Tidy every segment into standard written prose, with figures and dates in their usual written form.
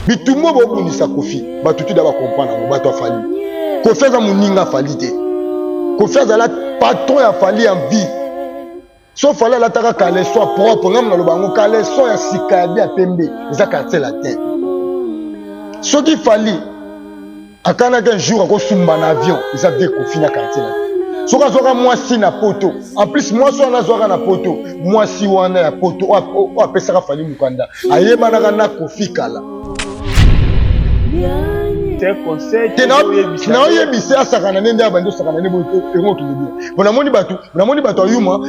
Bitumba bobundisa Koffi, bato tuda ba comprendre yango, bato ya Fally. Koffi aza moninga Fally te. Koffi azala patron ya Fally en vie. So Fally alataka caleçon propre, ngai naloba yango caleçon ya sika ya bien pembe, eza quartier latin. Soki Fally akanaki un jour akosumba na avion, eza vie Koffi na quartier latin. Soki azwaka mwasi na poto, en plus mwasi wana azwaka na poto, mwasi wana ya poto oyo apesaka Fally mokanda, ayebanaka na Koffi kala. Naoyebisa asakana nde nde abandi osakana nde boye yango okende bien po namoni bato namoni bato ya yuma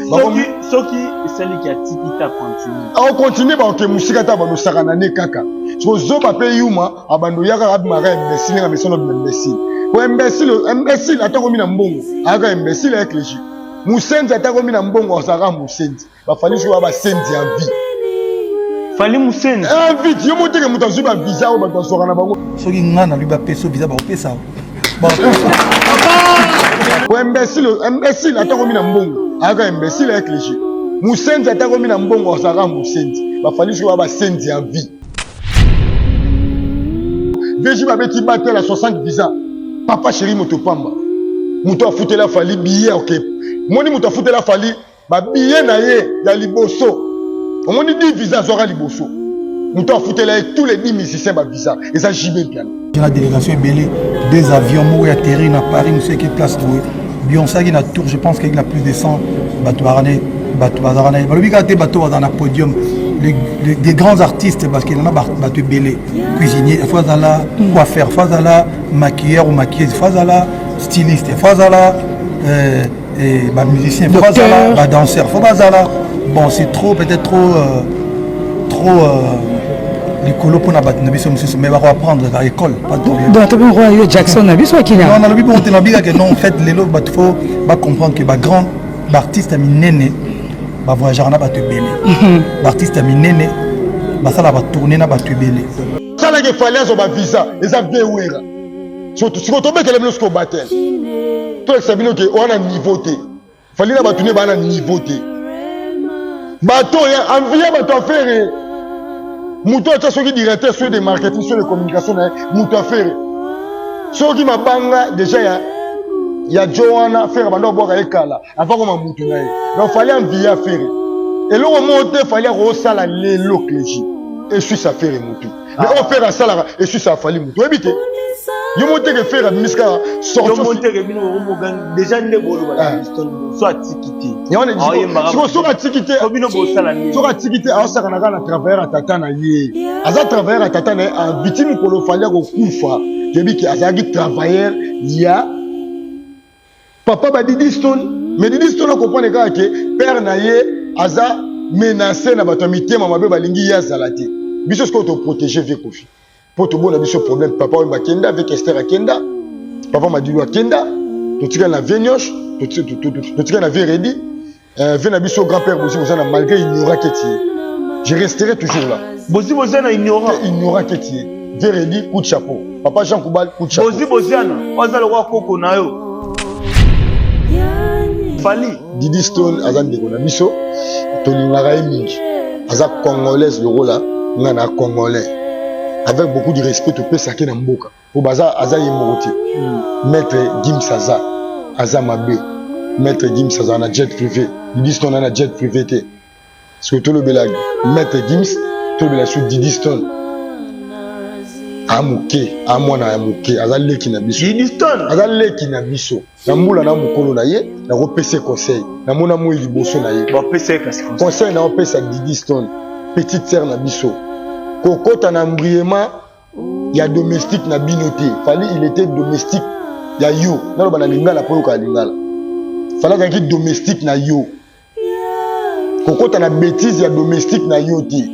soki esaliki atiki ta continue akocontinue baoke mosika ta abandi osakana nde kaka sokozoba mpe yuma abandi oya kaka abimaka imbécile ndenge amesana obima imbécile po imbécile imbécile ata komi na mbongo ayaka imbécile ayaka léger mosenzi ata komi na mbongo azalaka mosenzi bafali soki ba basenzi ya vie. Fally musenzi. Eh vite yo moteke moto azwi ba visa oyo bato bazwaka na bango. Soki nga na lui bapesa visa bakopesa. Po imbécile imbécile ata komi na mbongo ayaka imbécile ayaka léger. Musenzi ata komi na mbongo azalaka musenzi. Bafali soki ba basenzi ya vie. VJ babeti batela 60 visa. Papa chéri moto pamba. Moto afutela Fally billet ok. Moni moto afutela Fally ba billet na ye ya liboso omoni 10 visa azwaka liboso moto afutela ye tous les 10 musiciens ba visa eza JB Mpiana. Na délégation ebele deux avions moko ya atterri na Paris mosusu eke place boye Beyoncé aki na tour je pense qu'aki na plus de 100 bato bazalaka bato bazalaka na ye balobi kaka te bato bazala na podium des grands artistes parce que nana bato ebele cuisinier faut azala coiffeur faut azala maquilleur ou maquilleuse faut azala styliste faut azala euh, et ba musicien faut bazala ba danseur faut bazala bon c'est trop peut-être trop euh, trop euh, likolo mpona bato na biso mosusu mais bako apprendre na école pas de problème donc tobi roi yo Jackson na biso akina non nalobi bongo te nalobi kaka non en fait lelo bato faut bacomprendre que bagrand baartiste ya minene bavoyageaka na bato ebele baartiste ya minene basala batourne na bato ebele salaki efali azwa bavisa eza vie wera sikoyo tobetela bino sikoyo batele tolakisa bino ke wana niveau te fali na bato ne baa na niveau te bato ya envie ya bato afere moto atya soki directeur soki de marketing soki de communication na ye moto afere soki mabanga deja ya ya jo wana fere banda obwaka ye kala avant koma motu na ye donc fali envie ya fere eloko moko te fali akosala lelo clégie eswisa fere motu mais oyo fere asalaka eswisa afali motu oyebi te yo moteke fere abimisi kaka sortsoki atiki te soki atiki te aosakana kaka na travailleur ya tata na ye aza travailleur ya tata na ye aviti mokolo fali akokufa toyebi ke azalaki travailleur ya papa ba Didi Stone mais Didi Stone akomprendre kaka ke père na ye aza menace na bato ya mitema mabe balingi ye azala te biso sikoyo toprotege vie Koffi mpo tobona biso problème papa oyo bakenda avec Esther akenda papa Madilu akenda totikali na vie nioche totikali na vie Redi Euh, vie na biso grand père Bozi Bozana malgré ignorant que tu es je resterai toujours là Bozi Bozana ignorant ignorant que tu es Veredi coup de chapeau papa Jean Koubal coup de chapeau Bozi Boziana oza lokwa koko na yo Fally Didi Stone aza ndeko na biso tolingaka ye mingi aza congolaise lokola nga na congolais avec beaucoup de respect topesaki na mboka po baza aza ye moko te mm. maître Gims aza aza mabe maître Gims aza na jet privé Didi Stone na jet privé te soki tolobela maître Gims tolobela su Didi Stone a moke a mwana ya moke aza leki na biso Didi Stone aza leki na biso na mbula na mokolo na ye nakopesa conseil namona moi liboso na ye conseil naopesa Didi Stone petite sœur na biso kokota na embriement ya domestique na bino te fali il était domestique ya yo naloba na lingala mpo yoka ya lingala fali azalaki domestique na yo kokota na betise ya domestique na yo te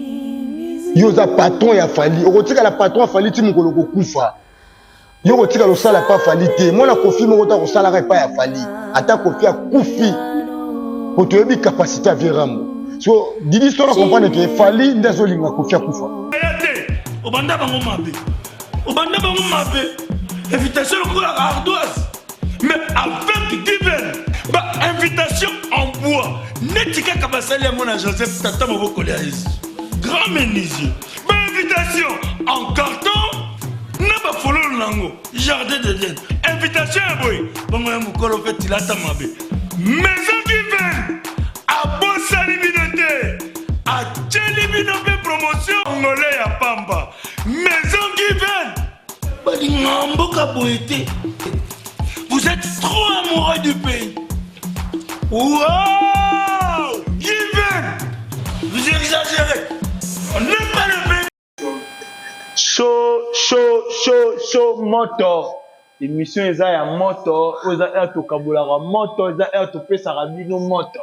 yo oza patron ya fali okotikala patron ya fali ti mokolo kokufa yo kotikala osala pa fali te mwana kofi moko te akosalaka epai ya fali ata kofi akufi po toyebi capacité ya vie rambo so didi stona comprendre ke fali nde azolinga kofi akufa te obanda bango mabe obanda bango mabe invitation lokola ardoise mais avec diven ba invitation en bois neti kaka basali yango na joseph tata mobokoli ya yesu grand menuisier ba invitation. Invitation en carton na bafololo na yango jardin d'Eden. Invitation ya boye bongo ya mokolo mpe tilata mabe. Maison Given abosani bino te, atieli bino mpe promotion ngole ya pamba. Maison Given balingaka mboka boye te. Vous êtes trop amoureux du pays. Wow! Given! Vous exagérez. On n'aime pas le pays. Show, show, show, show, moto. Émission eza ya moto, oyo eza heure tokabolaka moto, eza heure topesaka bino moto.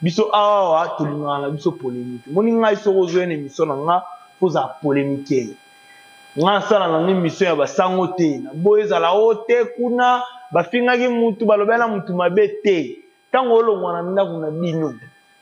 Biso awa tolingaka na biso polémique. Moni ngai soki ozoya na émission na nga, faut ozala polémique. Nga nasala na nga émission ya basango te. Naboyi ezala o te kuna bafingaki mutu, balobela na mutu mabe te. Ntango olongwa na ndako na bino,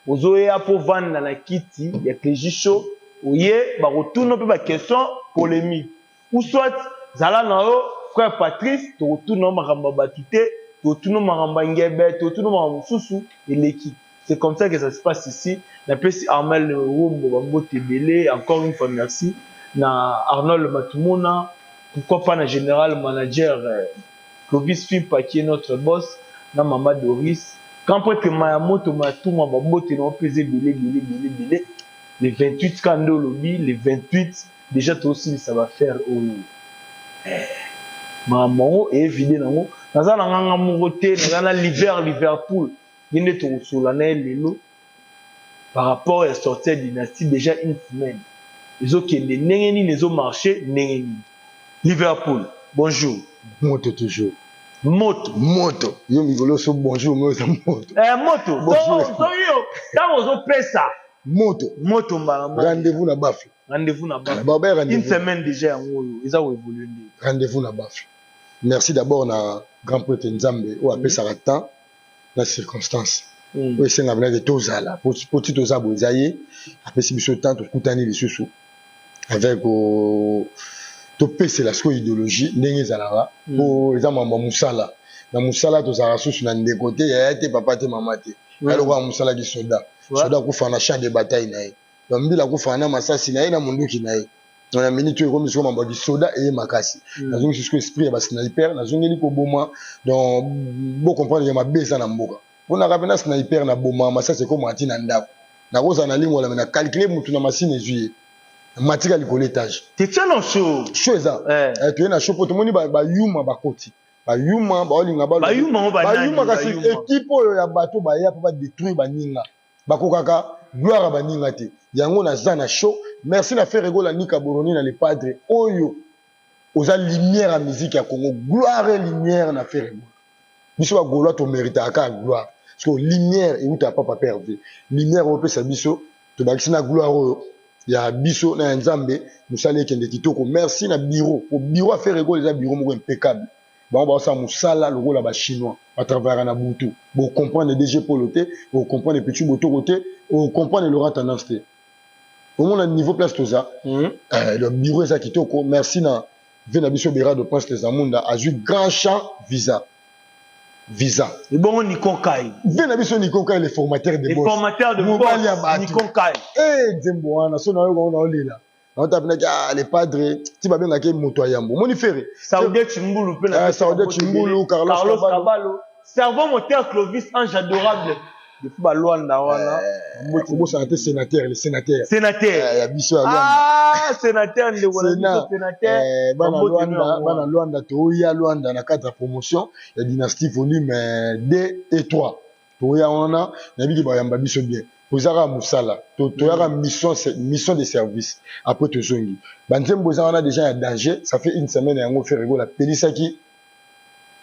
ozoya po vanda na kiti ya Clégie Show, oye bakotuna mpe ba question polémique. Ou soit zala na yo frère Patrice, tokotuna yo makambo ya bato te, tokotuna yo makambo ya ngebe, tokotuna yo makambo mosusu eleki. C'est comme ça que ça se passe ici. Napesi Armel Wombo bambote ebele, encore une fois merci na Arnold Matumona, pourquoi pas na général manager Clovis Fimpa qui est notre boss, na Mama Doris. Quand prêtre Mayamoto Matumwa bambote na opesa ebele ebele ebele ebele. Le 28 ka nde olobi, le 28 déjà tosilisa ba faire oyo. Makambo yango evide nango. Naza na nganga moko te, naza na Liverpool. Nde tokosola na ye lelo par rapport ya sortie ya dynastie déjà une semaine. Ezokende ndenge nini, ezomarche ndenge nini. Liverpool, bonjour. Moto toujours. Moto. Moto. Yo mikolo so bonjour mais oza moto. Moto. Bonjour. So yo tango ozopesa moto. Moto mbala moko. Rendez-vous na bafle. Rendez-vous na bafle. Ba ba rendez-vous. Une semaine déjà yango oyo eza ko évoluer ndenge. Rendez-vous na bafle. Merci d'abord na grand prêtre Nzambe oyo apesaka temps na circonstance. Oyo esenga bina ke tozala po ti toza boye eza ye apesi biso temps tokutani lisusu avec topesela sikoyo idéologie ndenge ezalaka po eza mambo ya mosala. Na mosala tozalaka susu na ndeko te, yaya te, papa te, mama te. Eloko ya mosala ki soda. Soda akufa na champ de bataille na ye. Donc mbila akufa na masasi na ye na munduki na ye. Dans la minute oyo ekomi sikoyo mambo ya kisoda eye makasi. Nazongisi sikoyo esprit ya ba sniper, nazongeli koboma. Donc bo comprendre ke mabe eza na mboka. Mpona kaka na sniper na boma masasi ekoma ti na ndako. Nakozala na lingwala me na calculer mutu na masine ezwi ye. Matika likolo étage. Te tia na show. Show eza. Toye na show po tomoni ba yuma bakoti. Ba yuma baolinga ba Ba yuma ngo ba nani, Ba yuma ba kasi yuma. équipe oyo ya bato baya po ba détruire baninga. Bakokaka gloire ya baninga te. Yango naza na show. Merci na Ferre Gola Nika Boroni na le padre oyo oza lumière ya musique ya Congo. Gloire et lumière na Ferre Gola. Biso ba Gaulois to méritaka kaka gloire. Parce que lumière euta ya Papa Père V. Lumière oyo pesa biso tobakisi na gloire oyo ya biso na ya Nzambe mosala ekende kitoko. Merci na bureau. Po bureau ya Ferre Gola eza bureau moko impeccable. Bango baosala mosala lokola ba chinois. Ba travaillaka na butu. Bo comprendre DG Polo te, bo comprendre Pichu Botoko te, bo comprendre Laurent Tendance te. Omona niveau place toza. Le bureau eza kitoko. Merci na ve na biso Berado Prince les Amunda azui grand champ visa. Visa. Et bon Nikon Kai. Ve na biso Nikon Kai le formateur de Le boss. formateur de Mobali ya boss, bato. Nikon Kai. Eh Nzembo wana so na yo na olela. Na otapinaki, ah, le padre, ti babengaki moto ya yambo. Moni Ferre. Saoudé Chimbulu pe na Saoudé Chimbulu, Carlos Carlos Caballo. Caballo. Cerveau moteur Clovis Ange adorable. Depuis ba Luanda wana. Kobosana te sénateur, le sénateur. Sénateur. Ya biso ya Luanda. Ah, sénateur ndeko na biso, Sénat. sénateur. Bana Bambote Luanda, na yango bana wana. Luanda, toya Luanda na cadre ya promotion ya dynastie volume 2 et 3. Toya wana, na biki ba yamba biso bien. Ozaka musala, toyaka mission, c'est mission de service. Après tozongi. Ba nzembo eza wana déjà ya danger, ça fait une semaine yango Ferre Gola pelisaki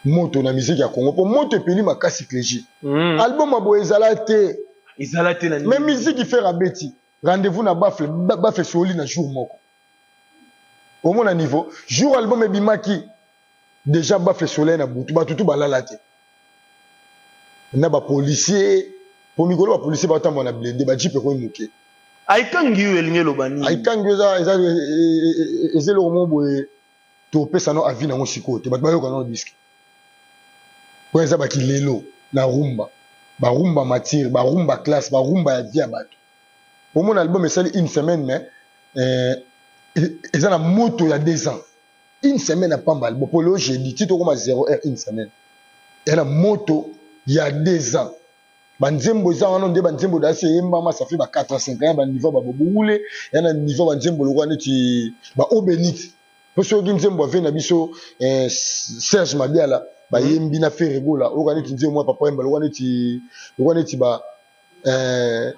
moto na musique ya Congo. Po moto epeli makasi Clégie. Album abo ezala te. Ezala te na nini? Mais musique Ferre abeti. Rendez-vous na bafle, bafle soli na jour moko. Au moins na niveau, jour album ebimaki déjà bafle soleil na butu, batutu balala te. Na ba policier, po mikolo ba policier ba tambola na blindé, ba jeep ekomi moke. Aikangi yo elingi eloba nini? Aikangi yo eza eloko moko boye, topesa no avis nango sikoyo te, bato bayoka no disque. Po eza baki lelo na rumba, ba rumba mature, ba rumba classe, ba rumba ya vie ya bato. Omona album esali une semaine mais Eza na moto ya 2 ans, une semaine ya pamba album. Po lelo jeudi ti tokoma 0 heure, une semaine eza na moto ya 2 ans. Banzembo eza wana nde banzembo dasi eyembama, ça fait ba 4 ans, 5 ans. Baniveau babobowule ya na niveau banzembo lokola neti baobenite. Mpo soki nzembo ave na biso Serge Mabiala bayembi na Ferre Gola, oyoka neti nzembo mwa papa yemba lokola neti ba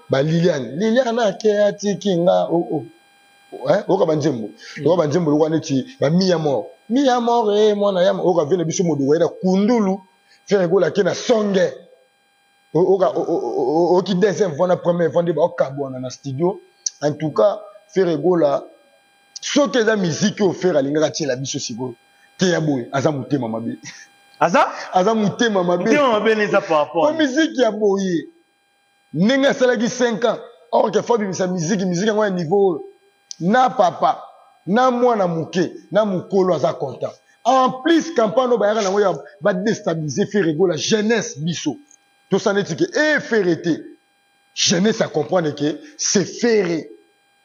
baliliane Liliane ake atiki nga oh, oh. Oyoka banzembo lokola banzembo lokola neti bamia mort, mia mort, e mwana ya oyoka ve na biso moduko ye na kundulu. Ferre Gola ake na songe, oyoki deuxième voix na première voix nde baokabwana na studio. En tout cas, Ferre Gola, soki eza miziki oyo Ferre alingaka atiela biso sikoyo te ya boye, aza motema mabe. Aza Aza motema mabe. Motema mabe neza par rapport Po miziki ya boye, ndenge asalaki 5 ans, or que faut abimisa miziki yango ya niveau oyo na papa na mwana moke na mokolo aza content. En plus, campagne oyo bayaka nango ya badéstabiliser Ferre Gola, jeunesse biso tosala neti ke e Ferre te. Jeunesse acomprendre ke c'est Ferre,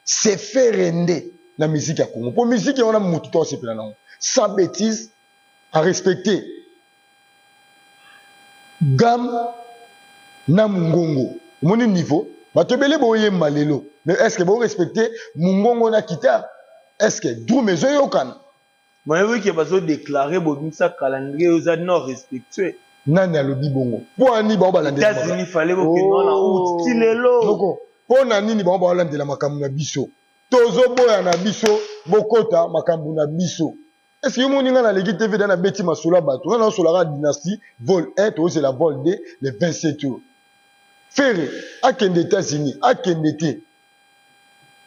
c'est Ferre nde na musique ya Congo. Mpo musique wana motu to asepela nango sans bêtise, arespecte gamme na mongongo. Omoni niveau bato ebele boyemba lelo, mais est ce que borespecte mongongo na guitare? Est ce que drum ezoyokana? Bayebi ke bazodéclare bobimisa calendrier oyo eza non respectueux. Nani alobi bongo? Mpo ani bango balandela? États-Unis, fallait bokende wana août ti lelo. Noko, mpo na nini bango baolandela makambo na biso? Tozoboya na biso bokota makambo na biso. Est ce yo moni nga naleki TV da nabeti masolo ya bato? Nga naosolaka Dynastie vol 1, tozela vol 2 le 27 oyo. Ferre akende États-Unis, akende te,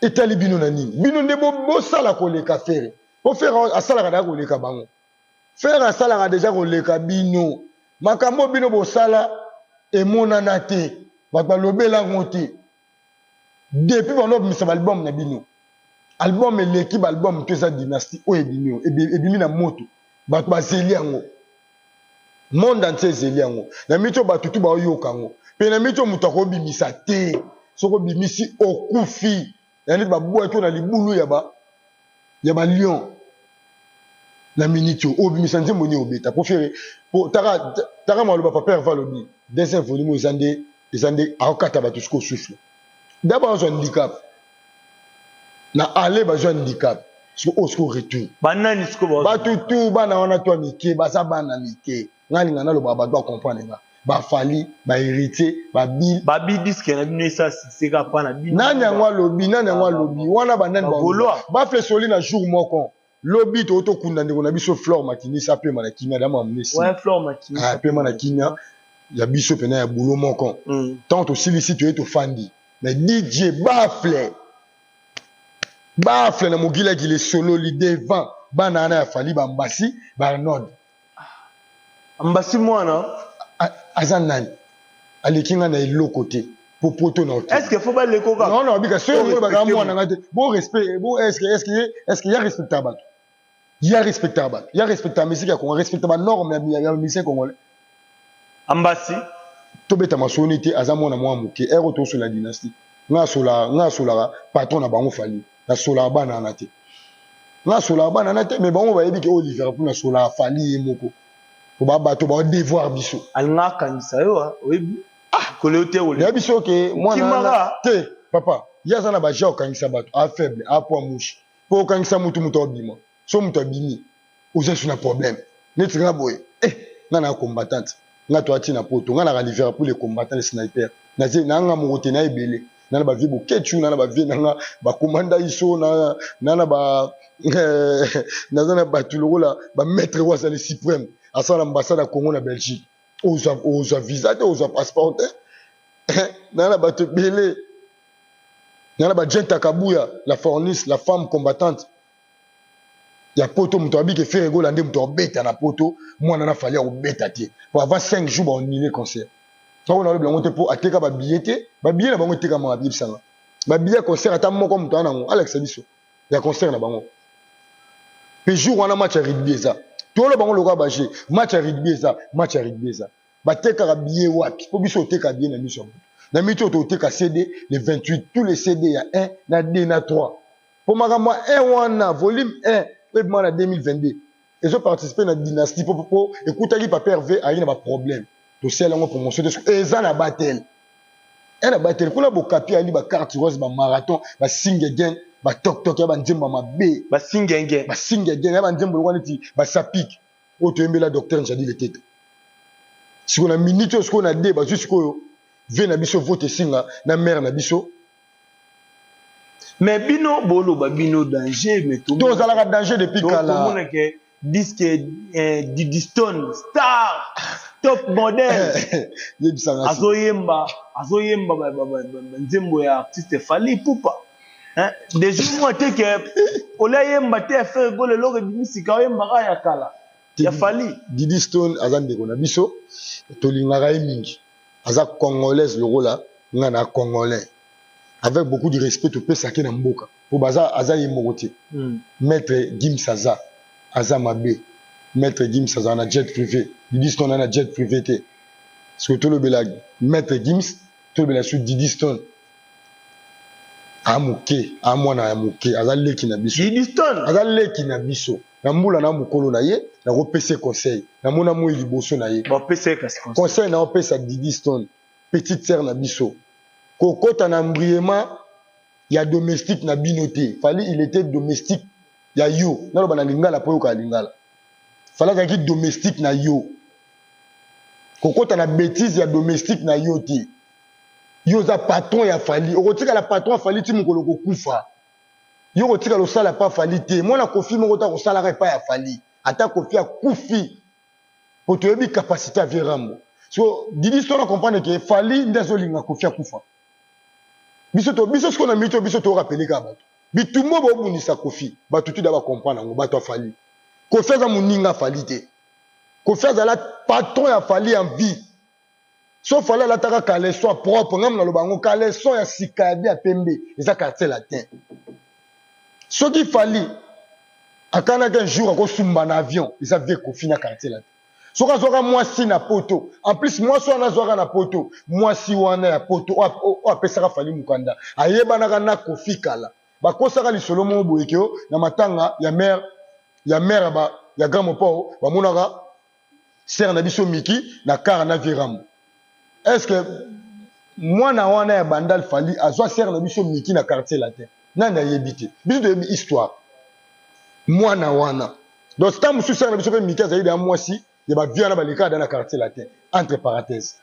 etali bino na nini? Bino nde bosala koleka Ferre, po Ferre asalaka deja koleka bango. Ferre asalaka deja koleka bino. Makambo bino bosala emonana te, bato balobela yango te. Depuis bando babimisa baalbum na bino, album eleki baalbum to eza Dynastie oyo ebimi, oyo ebimi na moto, bato bazeli yango, monde entier ezeli yango. Na miti oyo bato tu baoyoka yango mpe na miti oyo moto akobimisa te. Soki obimisi, okufi. Ya neti babwaki oyo na libulu ya balion. Na miniti oyo obimisa nzembo nini obeta po Ferre? Po taka taka maloba papa Herve alobi, deuxième volume eza nde akokata bato sikoyo souffle. D'abord azwa handicap na ale, bazwa handicap sikoyo oyo sikoyo retour. Banani sikoyo? Bato tu bana wana to ya mike, baza bana mike. Nga alinga nalobaka, bato bacomprendre nga, bafali, bahéritier, babil. Babi disque na bino esa succès kaka mpa na bino. Nani yango alobi? Nani yango alobi wana? Banani? Bagaulois. Bafle soli na jour moko. Lobi to tokunda ndeko na biso Flore Makinisi, apema na kimia, dama amunesi. Ouais, Flore Makinisi. Apema na kimia ya biso pena ya bulo moko. Ntango tosilisi, toye tofandi, mais DJ Bafle, Bafle na mogilakili esololi devant bana wana ya Fali, bambasi, baarnold. Ambasi mwana. Aza nani? Aleki nga na eloko te. Po poto na est ce que faut baleko kaka? Non, non, bika soki oyo baka mwana nga te. Bo respect bo. Est ce que ya respecta bato, ya respecta bato, ya respecta musique ya Congo, respecta ba norme ya musicien congolais? Ambasi. Tobeta masoni te. Aza mwana mwa moke. Ere oyo tosola Dynastie, nga asolaka, nga asolaka patron na bango Fali. Nasolaka bana wana te, nga asolaka bana wana te. Mais bango bayebi ke oyo Liverpool, nasolaka Fali ye moko, po ba bato bao devoir biso. Alinga akangisa yo, ah, oyebi koleo te. Nayebi biso ke mwana Okimaka. Wana te, papa. Ye aza na baja okangisa bato, a faible, apoa mushi. Mpo okangisa mutu, mutu abima. So mutu abimi, oza su na problème. Neti nga boye, eh, nga na combattante, nga to ati na poto, nga naka Liverpool, le combattant, le sniper. Naze na nga moko te, na ebele na bavie bokechu, na bavie na nga bakomanda iso na ba naza na bato lokola bamaître oyo azali suprême, asala ambassade ya Congo na Belgique. Ozwa visa te, ozwa passeport te. Na bato ebele, na bajenta Kabuya, la fornice, la femme combattante ya poto. Moto abiki Ferre Gola nde moto abeta na poto. Mwana na Fali akobeta te, po avant 5 jours baonile concert. Ntango nalobi yango te mpo ateka babillet te. Babillet na bango etekamaka? Biyebisanga babillet ya concert ata moko moto wana nango alakisa biso ya concert na bango. Mpe jour wana match ya rugby eza, tolo bango lokola baje match ya rugby eza, match ya rugby eza. Batekaka billet wapi? Mpo biso oteka billet na miso ya moto. Na miti oyo toteka CD le 28, tous les CD ya 1 na 2 na 3. Po makambo ya 1 wana volume 1 oyo ebima na 2022 ezo participer na dynastie po po ekutaki papa Herve ayaki na ba problème tosala yango promotion te eza na battle ya na battle kuna bokapi ali ba carte rose ba marathon ba sing again ba tok tok ya ba nzembo ya mabe ba sing again ba sing again ya ba nzembo lokola neti ba sapik oyo toyembela docteur Njadi Leteta sikoyo na minute oyo sikoyo na de bazwi sikoyo vie na biso vote esinga na mère na biso. Mais bino boloba bino danger mais tozalaka danger depuis kala. Tomona ke disque eh, Didi Stone star top model azoyemba azoyemba nzembo ya artiste Fally Ipupa hein déjà moi te ke olia yemba te ya Ferre Gola eloko ebimi sika oyembaka ya kala ya Fally. Didi Stone aza ndeko na biso tolingaka ye mingi aza congolaise lokola nga na congolais avec beaucoup de respect topesaka ye na mboka po baza aza ye moko te mm. maître Gims aza aza mabe maître Gims azala na jet privé Didi Stone na jet privé te soki tolobela maître Gims tolobela su Didi Stone a moke a mwana ya moke aza leki na biso Didi Stone aza leki na biso na mbula na mokolo na ye nakopesa ye conseil namona moi liboso na ye conseil naopesa Didi Stone petite sœur na biso kokota na embruyement ya domestique na bino te Fally il etait domestique ya yo naloba na lingala po oyoka lingala Fally azalaki domestique na yo kokota na betise ya domestique na yo te yo oza patron ya Fally okotikala patron ya Fally ti mokolo okokufa yo okotikala osala pa Fally te mwana Koffi moko te akosalaka epai ya Fally ata Koffi akufi po toyebi capacite ya vieux Rambo so Didi Stone a comprendre que Fally nde azolinga Koffi akufa biso to biso sikoyo na minute oyo biso to rappeler kaka bato bitumba oyo bobundisa Koffi bato tu da ba comprendre yango bato ya Fally Koffi aza moninga Fally te Koffi azala patron ya Fally en vie so Fally alataka caleçon propre ngai naloba yango caleçon ya sika ya bien ya pembe eza quartier latin soki Fally akanaki un jour akosumba na avion eza vie Koffi na quartier latin soki azwaka mwasi na poto en plus mwasi wana azwaka na poto mwasi wana ya poto oyo apesaka Fally mokanda ayebanaka na Koffi kala bakosaka lisolo moko boye ke na matanga ya mare ya mare ba ya grand mopao bamonaka sœur na biso Miki na kara na vieux Rambo est ce que mwana wana ya Bandal Fally azwa sœur na biso Miki na quartier latin nani ayebi te biso toyebi histoire mwana wana donc ntango mosusu sœur na biso mpe Miki azali deya mwasi ya bavie wana balekaka da na quartier latin entre parenthèse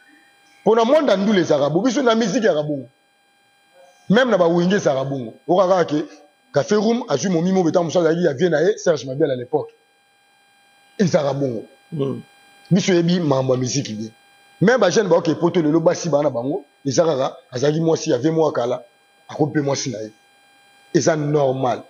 mpona monde ya ndula ezalaka bo biso na miziki yaka bongo même na bawenge ezalaka bongo okaka ke café room azwi momi mo beta mosusu azalaki ya vie na ye Serge Mabiala à l'époque ezalaka bongo biso oyebi makambo ya miziki bien même bajeune baoke poto lelo basi baa na bango eza kaka azalaki mwasi ya vie moko kala akomi mpe mwasi na ye eza normal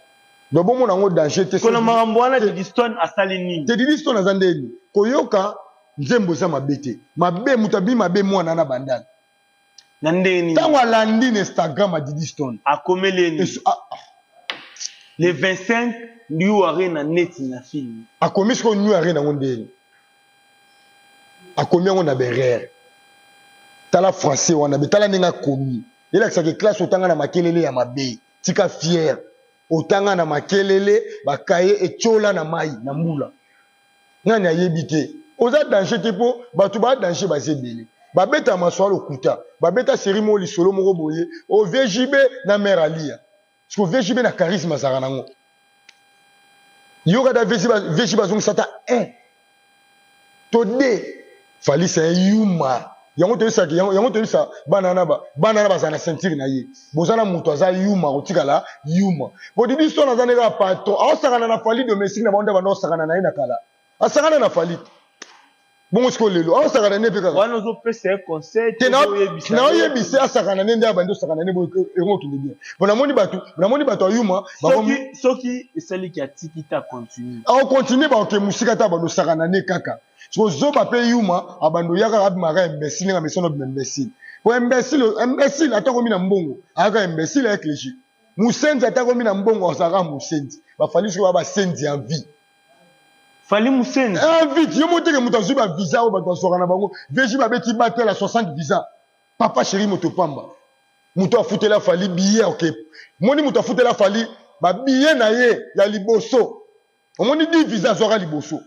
donc bomona yango danger te kona makambo wana Didi Stone asali nini te Didi Stone aza ndeni koyoka nzembo eza mabe te mabe moto abi mabe mwana na bandana na ndenge nini ntango alandi na Instagram ya Didi Stone akomeli ye nini le 25 New Arena neti na film akomi sikoyo New Arena yango ndeni akomi yango na berere tala français wana be tala ndenge akomi elakisaka classe otanga na makelele ya mabe tika fier otanga na makelele bakaye etiola na mai na mbula nani ayebi te oza danger te mpo bato ba danger baza ebele babeta masolo lokuta babeta série moko lisolo moko boye o VJB na mare alia parce que VJB na charisme azalaka nango yoka da VJB azongisa ata 1 to 2 Fally c'est un yuma yango toyebisaki yango toyebisa bana na bana na bazala na ceinture na ye boza na moto aza yuma kotikala yuma po Didi Stone aza ndenge ya patron aosakana na Fally domestique na bango nde banda osakana na ye na kala asakana na Fally bongo sikoyo lelo aosakana ne mpe kaka wana ozopesa ye conseil te naoyebisa asakana ne nde abandi osakana ne boye yango okende bien po namoni bato namoni bato ya yuma soki esaliki atiki te acontinue aocontinue baoke mosika te abandi osakana ne kaka soki ozoba mpe yuma abandi oya kaka abimaka imbécile ndenge amesana obima imbécile po imbécile imbécile ata komi na mbongo ayaka imbécile ayaki léger musenzi ata komi na mbongo azalaka musenzi bafali soki baa basenzi ya vie Fally musenzi en vie yo moteke moto azwi bavisa oyo bato bazwaka na bango VJ babeti batela 60 visa papa chéri moto pamba moto afutela Fally billet oke moni moto afutela Fally. Ba billets na ye ya liboso. Omoni 10 visa azwaka liboso.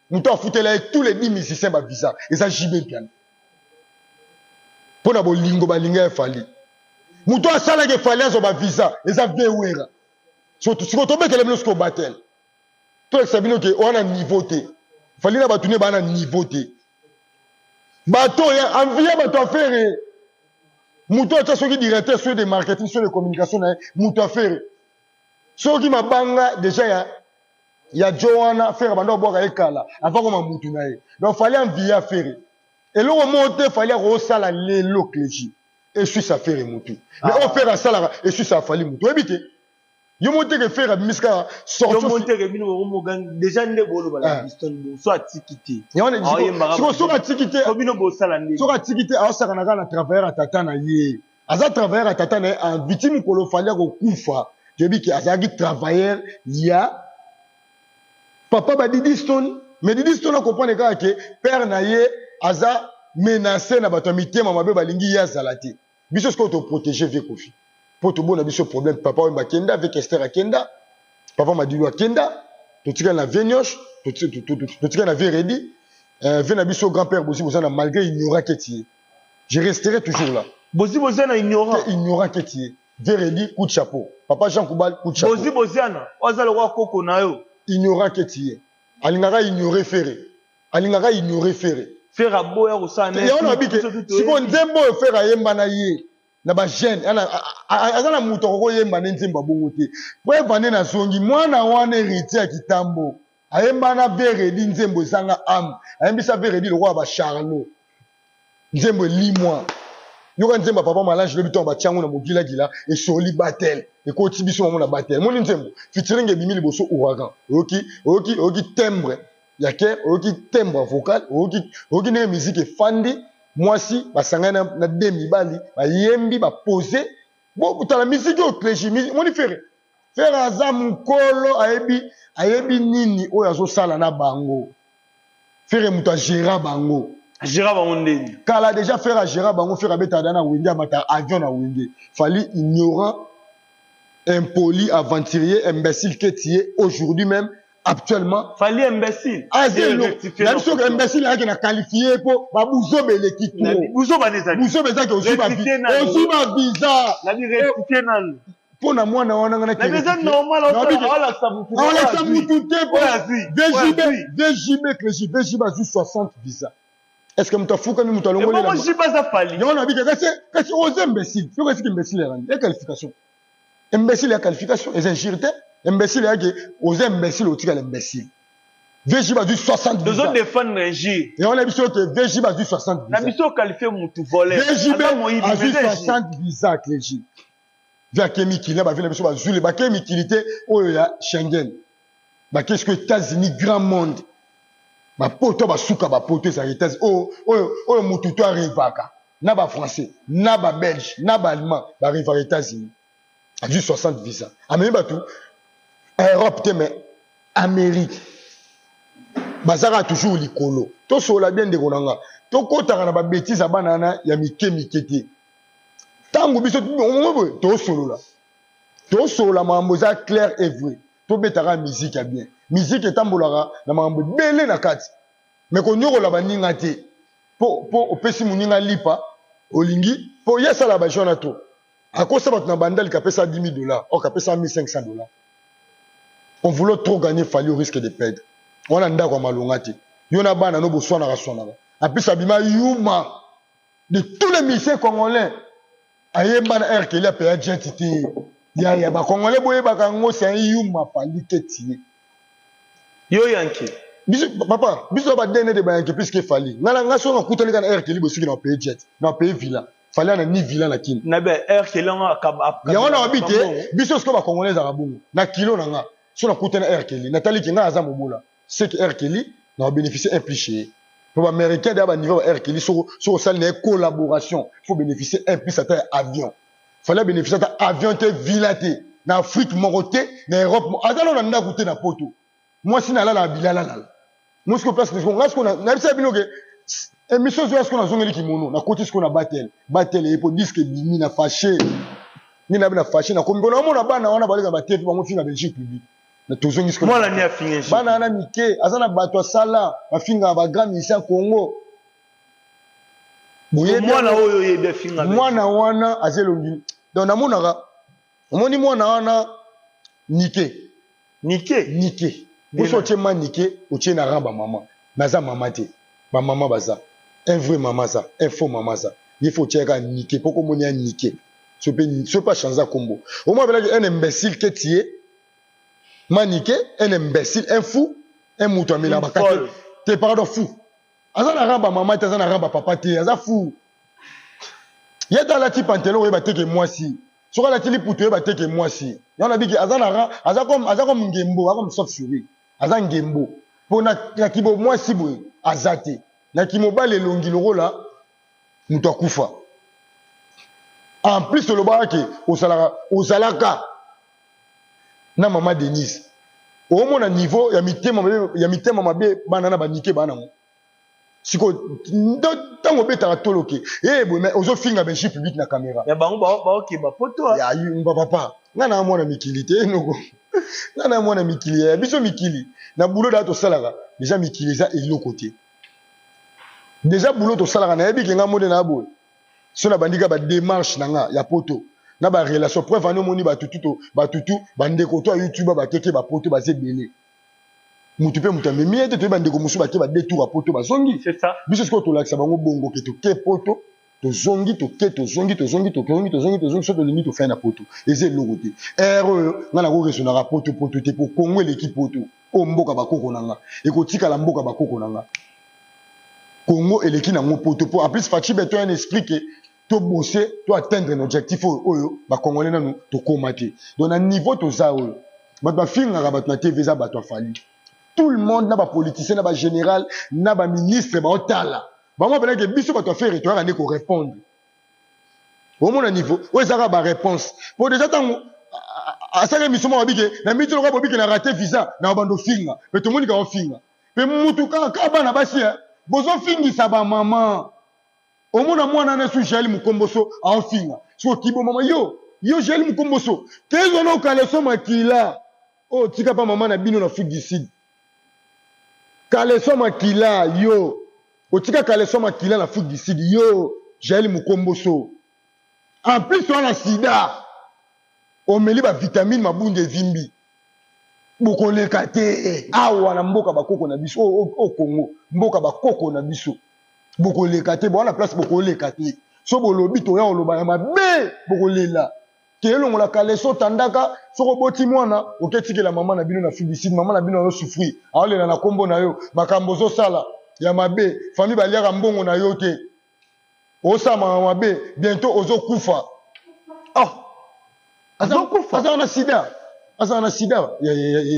Moto afutela ye tous les 10 musiciens ba visa eza JB Mpiana. Mpo na bolingo balinga ye Fally. Moto asalaki Fally azwa ba visa eza vieux Werra. Sikoyo tobetela bino sikoyo battle. Tolakisa bino ke wana niveau te. Fally na bato ne bana niveau te. Bato ya envie ya bato affaire. Moto atya soki directeur soki de marketing soki de communication na ye moto affaire. Soki mabanga deja ya ya jo wana Ferre banda obwaka ye kala avant koma mutu na ye. Donc Fally envie Ferre. Eloko moko te Fally akosala lelo Clégie eswisa Ferre mutu. Mais oyo Ferre asalaka eswisa Fally mutu. Oyebi te? Yo moko te ke Ferre abimisi kaka sortie. Yo moko te ke bino boko mo deja nde boloba na Biston bo so atiki te. Siko soki atiki te. Ko bino bosala nde. Soki atiki te aosakana kaka na travailleur ya tata na ye. Aza travailleur ya tata na ye envie ti mokolo Fally akokufa toyebi ke azalaki travailleur ya papa ba Didi Stone. Mais Didi Stone a comprendre kaka ke père na ye aza menace na bato ya mitema mabe balingi ye azala te. Biso sikoyo to proteger vieux Koffi po tobona biso problème papa Wemba akenda, vieux Kester akenda, papa Madilu akenda, totikali na vieux Niosh, totikali na vieux Reddy, vieux na biso grand père Bozi Bozana malgré ignorant que tu es. Je resterai toujours là. Bozi Boziana ignorant. Te ignorant que tu es. Vieux Reddy coup de chapeau. Papa Jean Koubal coup de chapeau. Bozi Boziana, oza lokola koko na yo. Ignorant que tu es. Alingaka ignorer Ferre. Alingaka ignorer Ferre. Ferre aboya kosala na ye. Yango nabi ke siko nzembo oyo Ferre ayemba na ye na ba jeune aza na moto akoki koyemba nde nzembo ya bongo te. Preuve ane nazongi mwana wana héritier ya Kitambo ayemba na Vieux Reddy nzembo ezanga ame ayembisa Vieux Reddy lokola ba Charlot nzembo elimwa. Yoka nzembo ya papa Malange lobi ntango batia yango na mogilagila esoli battle ekoti biso bango na battle moni nzembo featuring ebimi liboso ouragan oyoki oyoki oyoki timbre ya chœur oyoki timbre ya vocal oyoki oyoki ndenge musique efandi mwasi basangani na, na de mibali bayembi bapose botala musique oyo clégie moni Ferre Ferre aza mokolo ayebi ayebi nini oyo azosala na bango. Ferre moto agera bango. Agera bango ndeni? Kala deja Ferre agera bango, Ferre abetaka na Wenge, amata avion na Wenge. Fally ignorant, impoli, aventurier, imbécile que tu es aujourd'hui même, actuellement. Fally imbécile. Azelo, na biso que imbécile ayaki na qualifié po ba buzoba eleki trop. Buzoba nezali. Buzoba ezaki ozwi ba ozwi ba visa. Na bi rectifier nanu. Mpo na mwana wana nga na eza normal olakisa mutu te po VJB VJB Clégie VJB azwi 60 visa. Est ce que mutu afukami mutu alongoli elamba? JB aza Fally. Yango na bika kasi kasi oza imbécile. Soki esiki imbécile ya nani? Ya qualification. Imbécile ya qualification eza injure te. Imbécile ya ke oza imbécile otikala imbécile. VJB azwi 60 visa. Tozo défendre injure. Yango na biso ke VJB azwi 60 visa. Na biso qualifier mutu voleur. VJB azwi 60 visa Clégie. Vie ake mikili na ba vie na biso ba zule bake mikili te oyo ya Schengen bake siko Etats-Unis grand monde ba poto basuka ba poto ezalaka Etats oyo oyo oyo mutu to arevaka na ba français na ba belge na ba allemand ba revaka Etats-Unis azwi 60 visa amemi batu Europe te mais Amérique bazaka toujours likolo tosolola bien ndeko na nga tokotaka na ba betise ya bana wana ya mike mike te Tango biso boye tosolola tosolola makambo eza clair et vrai tobetaka musique ya bien musique etambolaka na makambo ebele na kati mais konyokola baninga te po po opesi moninga lipa olingi po ye asala ba jeu wana trop akosa bato na bandal kapesa 10 000 dollars or kapesa 1500 dollars on voulait trop gagner Fally au risque de perdre wana ndako ya malonga te yo na bana no boswanaka swanaka en plus abima yuma de tous les musiciens congolais ayemba na R Kelly apeya jet te yaya ba congolais boyebaka yango c'est un yuma Fally ketie yo yanke biso papa biso ba dene de ba yanke plus que Fally nga nga so nakutani kana R Kelly bosuki na paye jet na paye villa Fally ana ni villa na kin na ba R Kelly ngo akaba yango na babi te biso siko ba congolais ezalaka bongo na kilo na nga so nakutani R Kelly natali ke nga aza mobola ce que R Kelly na ba beneficier un plus chez ye po ba americain deja ba niveau ba R Kelly soko soko osali na ye collaboration faut beneficier un plus ata ya avion fallait beneficier ata avion te villa te na Afrique moko te na Europe moko aza nano na ndaku te na poto mwasi na alala bilala lala mwasi ko place nga siko na bisa bino ke émission ezoya siko nazongeli kimono nakoti siko na battle battle ye po disque ebimi na fache. Nde nabi na fache nakomi mpo naomona bana wana baleka ba TV bango finga Belgique public. Na tozongi sikoyo. Mwana ni afinga injure. Bana wana mike aza na bato asala bafingaka ba grand musicien Congo. Boyebi mwana oyo oyebi afinga mwana wana aza elongi donc namonaka omoni mwana wana nike nike nike poso otie ma nike otie na rang ba mama naza mama te ba mama baza un vrai mama aza un faux mama aza ye fo otie kaka nike po komoni ya nike so pe so pe achanza kombo omoni apelaki un imbécile que tu es manike un imbécile un fou un moto amelaka bakate te pardon fou Aza na rang ba maman te aza na rang ba papa te aza fou. Ye ata alati pantalon oyeba te ke mwasi. Soki alati liputa oyeba te ke mwasi. Yango na biki aza na rang aza comme aza comme ngembo aza comme sauf souris. Aza ngembo. Po na na kibo mwasi boye aza te. Na kimobali elongi lokola moto akufa. En plus olobaka ke ozalaka ozalaka na mama Denise omona niveau ya mitema mabe ya mitema mabe bana na banike bana ngo siko ntango obetaka tolo ke eh boye mais ozofinga benji public na caméra ya bango baokeba poto ya yumba papa nga na mwana mikili te noko nga na mwana mikili ya biso mikili na boulot da tosalaka deja mikili eza eloko te deja boulot tosalaka nayebi ke nga mode na boye Soki na bandi kaka ba demarche na nga ya poto na ba relation preuve en est omoni batu tout batu tout ba ndeko to ya youtube ba keke ba poto baza ebele mutu pe mutu amemi ye te toyebi ba ndeko mosusu bake ba deux tour ya poto bazongi biso sikoyo tolakisa bango bongo ke toke poto tozongi toke tozongi tozongi tozongi tozongi tozongi soki tolingi tofai na poto eza eloko te heure oyo nga nako raisonnaka poto poto te po Congo eleki poto oyo mboka bakoko na nga ekotikala mboka bakoko na nga Congo eleki nango poto po en plus Fatshi Beton un esprit que to bosser to atteindre na objectif oyo oyo ba congolais nanu tokoma te donc na niveau toza oyo bato bafingaka bato na TV eza bato ya Fally tout le monde na ba politiciens na ba général na ba ministre baotala bango bapenaki biso bato ya Ferre toyaka nde ko répondre omona niveau oyo ezaka ba réponse po déjà ntango asala émission moko abike na miti lokola bobike na rate visa na bando finga pe tomoni ka ofinga Pe mutu kaka kaka bana basi eh bozo fingisa ba maman omona mwana wana su jael mukomboso aofinga siko kibo mama yo yo jael mukomboso kezwa no kaleso makila oyo tika pa mama na bino na Afrique du Sud kaleso makila yo otika kaleso makila na Afrique du Sud yo jael mukomboso en plus wana sida omeli ba vitamine mabundu evimbi Bokoleka te awa na mboka bakoko na biso o Congo mboka bakoko na biso bokoleka te boa na place bokoleka te so bolobi toya koloba ya mabe bokolela ke elongola kaleso tandaka soki oboti mwana oketikela mama na bino na Afrique du Sud mama na bino azo souffrir aolela na kombo na yo makambo ozosala ya mabe famille baliaka mbongo na yo te osala makambo mabe bientot ozo kufa oh azokufa aza na sida aza na sida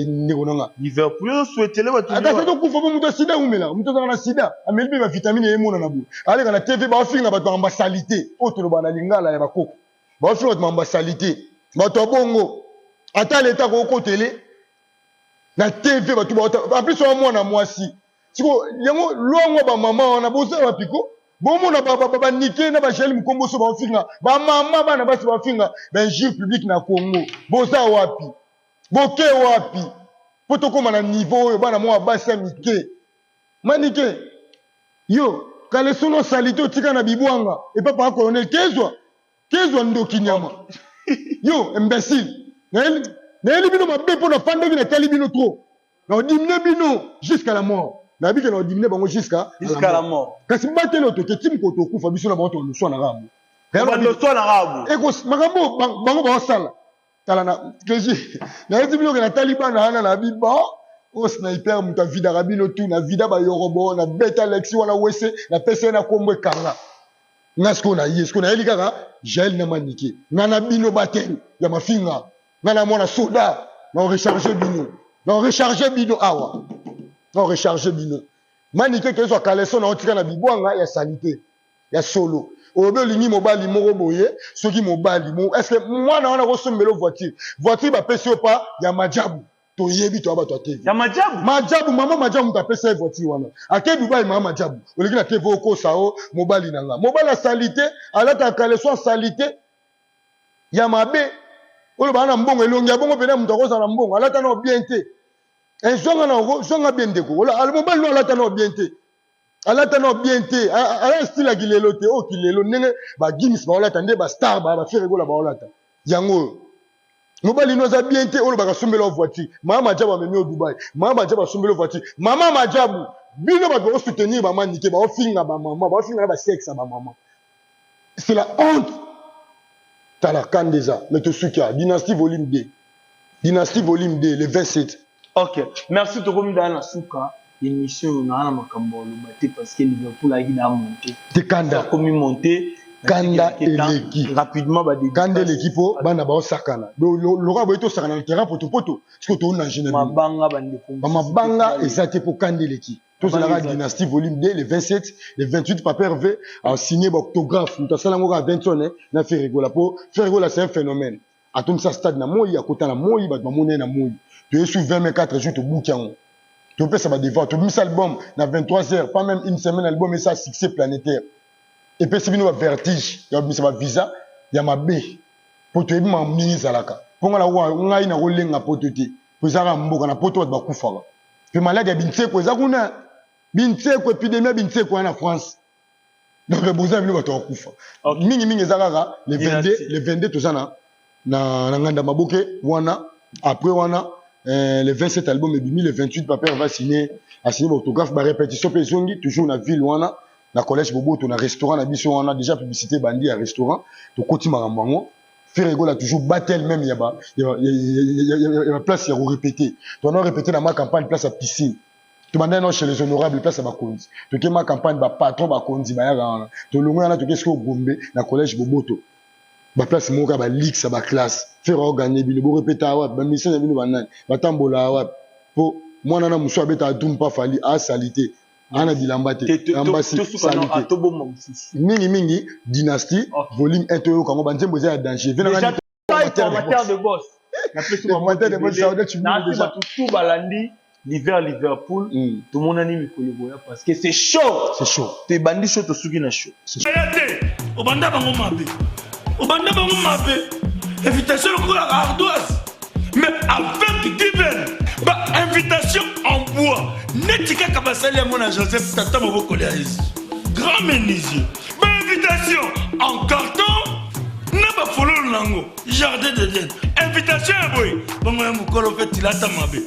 ndeko na nga Liverpool osouhaitele bato ata azokufa po moto ya sida awumela moto azalaka na sida ameli mpe bavitamine emonana boye aleka na tv baofinga bato makambo ya salite oyo toloba na lingala ya bakoko baofinga bato makambo ya salite bato ya bongo ata leta akokotele na tv bato baota en plus oya mwana mwasi siko yango lwango ba mama wana boza wapi ko bomona banike na bajael mokomboso baofinga bamama bana basi baofinga bainjure publique na congo boza wapi boke wapi mpo tokóma na niveau oyo bana mwa basi ya mike manike yo kalesono salite otika na bibwanga epa papa colonel kezwa kezwa ndoki nyama yo imbecile nayeli bino mabe mpo nafandaki natali bino trop Na dimine bino jusqu'à la mort. Na bike na dimine bango jusqu'à jusqu'à la mort. Kasi batele otoke ti mokolo tokufa biso na bango toloswana kaka bo. Baloswana kaka bo. Eko makambo bango baosala. Tala na keji nayeti bino ke natali bana wana na biba o sniper moto avidaka bino tu na vida bayorobo na beta lexi wana wese na pesa ye na kombo ekanga nga sikoyo na ye sikoyo nayeli kaka jael na manike nga na bino batele ya mafinga Nga na mwana soda na recharger bino na recharger bino awa na recharger bino manike kezwa caleçon na otika na bibwanga ya salite ya solo olobi olingi mobali moko boye soki mobali mo est ce que mwana wana akosombela voiture voiture bapesi yo pa ya majabu toyebi toya bato ya tv ya majabu majabu mama majabu moto apesa ye voiture wana ake dubai mama majabu oleki na tv okosa o mobali na nga mobali ya salite alataka caleçon ya salite. Ya mabe oyo baa na mbongo, elongi ya bongo mpena moto akozala na mbongo, alata nao bien te. Ezwanga na zwanga bien ndeko, mobali no alata nao bien te, alata nao bien te, ala style ya kilelo te. Oyo kilelo ndenge bagims baolata, nde bastar baFerre Gola baolata yango. Oyo mobali no aza bien te, oyo bakasombela voiture. Mama Majabu amemi yo Dubai, mama Majabu asombela voiture. Mama Majabu, bino bato bakosoutenir bamanike, baofinga bamama, baofinga na basexe ya bamama, c'est la honte. Tala kanda eza, mais tosuki ya Dynastie volume 2, Dynastie volume 2 le 27. Ok, merci. Tokomi daa na suka émission oyo. Naa na makambo ya oloba te parce que Liverpool ayaki daa monte. Te, kanda. Akomi monte. Kanda eleki. Rapidement. Kanda eleki mpo bana baosakana lokola boye, tosakana na terrain potopoto, soki toonange na mabanga, bandeko. Bamabanga eza te mpo kanda eleki. Tozalaka Dynastie volume 2 le 27, le 28 Papa Hervé asigné baautographe. Moto asala yango kaka 20 na Ferre Gola, mpo Ferre Gola, c'est un phénomène. Atomisa stade na moi, akota na moi, bato bamoni ye na moi. Toye su 20 mai, 4 jours, tobuki yango, topesa badevoir, tobimisa album na 23 heures, pas même une semaine, album esa succès planétaire. Epesi bino bavertige ya babimisa bavisa ya mabe, mpo toyebi makambo ndenge ezalaka. Mpo ngai nakolenga poto te, po ezalaka mboka na poto, bato bakufaka mpe maladi ya bintseko eza kuna, bintseko, épidémie ya bintseko wana na France. Donc boza bino bato bakufa mingimingi. Eza kaka le 22, le 22 toza na nganda maboke wana. Après wana, le 27 album ebimi, le 28 papa va signer, asigner baautographe, barépétition mpe ezongi toujours na ville wana, na collège Boboto, na restaurant na biso wana. Déjà publicité ebandi ya restaurant, tokoti makambo yango. Ferre Gola toujours battle même ya ba ya place ya korépéter. Tona répéter na ma campagne, place ya piscine. Tobandaki nao chez les honorables, place ya bakonzi. Toke ma campagne, bapatron, bakonzi bayaka wana. Tolongwe wana, toke sikoyo Gombe na collège Boboto, baplace moko ya balix ya baclasse. Ferre aoganye bino, borépéta wapi? Bamission na bino banani batambola wapi? Mpo mwana na mosu abetaka drum pa Fally, asali te, ana bilamba te, ambasi sali te. Mingimingi Dynastie volume 1, toyoka yango, banzembo eza ya danger. Formateur de boss, napesi bato tout balandi l'hiver Liverpool. Tomonani mikolo boya parce que c'est chaud. C'est chaud. Toebandi chaud, tosuki na chaud. Aya te, obanda bango mabe, obanda bango mabe, invitation lokola ardoise, mais avec Given, bainvitation en bois neti kaka basali yango na Joseph, tata mobokoli ya Yesu, grand menuisier, bainvitation en carton na bafololo nango, jardin d'Eden. Invitation ya boye bongo ya mokolo mpe tilata mabe.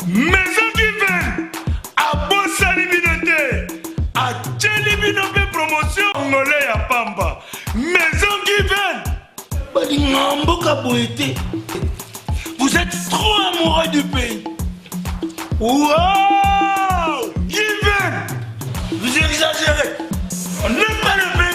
Maison Given abosani bino te, atieli bino mpe promotion ngole ya pamba. Maison Given balingaka mboka boye te. Vous êtes trop amoureux du pays. Wow, Given, vous exagérez.